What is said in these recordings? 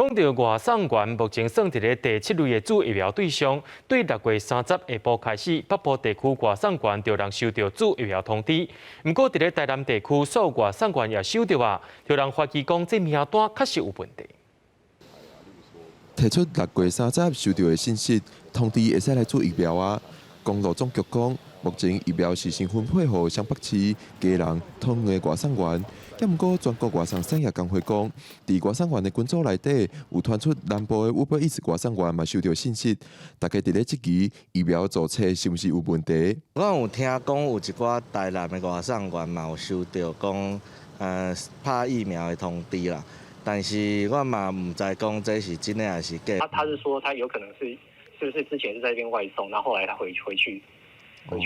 講到外送員，目前算佇咧第七類的注疫苗對象，對6月30下晡開始，北部地區外送員就能收到注疫苗通知。毋過佇咧台南地區，所有外送員也收著啊，就人懷疑講這名單確實有問題。提出6月30收著的信息，通知會使來注疫苗啊。公路總局講，目前疫苗是先分配予雙北市、基隆、桃園的外送員。抑毋過全國外送產業工會講，佇外送員的群組內底有傳出南部的 Uber Eats 外送員嘛收著信息，大家佇咧質疑疫苗注冊是毋是有問題。我有聽講有一寡台南的外送員嘛有收著講，拍疫苗的通知啦，但是我嘛毋知講這是真的還是假。他是說他有可能是，是不是之前是在那邊外送，然後後來他回去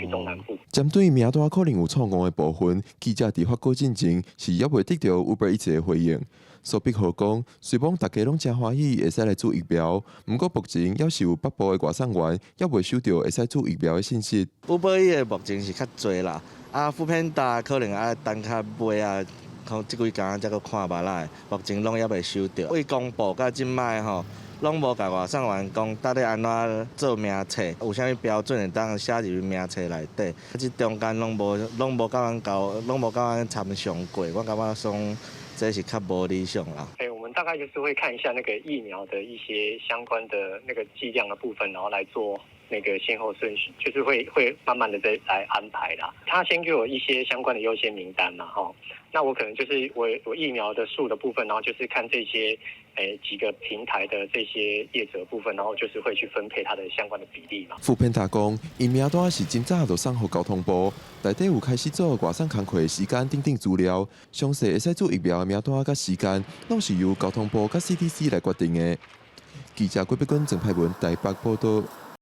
中南部。針對名單可能有錯誤的部分，記者佇發稿進前是猶未得著 Uber Eats 的回應。蘇碧豪講，雖罔大家攏誠歡喜會使來注疫苗，毋過目前猶是有北部的外送員猶未收著會使注疫苗的信息。 Uber Eats 的目前是較濟啦，啊，foodpanda 可能愛等較尾啊，可這幾工才閣看覓來，目前攏猶未收著。為公布到這擺吼，攏無共外送員講到底按怎做名冊，有啥物標準會當寫入去名冊內底？這中間攏無共阮交，攏無共阮參詳過，我感覺講這是較無理想啦。欸，我們大概就是會看一下那個疫苗的一些相關的那個劑量的部分，然後來做那個先後順序，就是會慢慢的再來安排啦。他先給我一些相關的優先名單嘛，吼，那我可能就是我疫苗的數的部分，然後就是看這些幾個平台的這些業者部分，然後就是會去分配它的相關的比例嘛。 foodpanda 講，𪜶名單是真早就送予交通部，內底有開始做外送工課的時間等等資料，詳細會使注疫苗的名單佮時間，攏是由交通部佮 CDC 來決定的。記者郭碧君、鄭派文台北報道。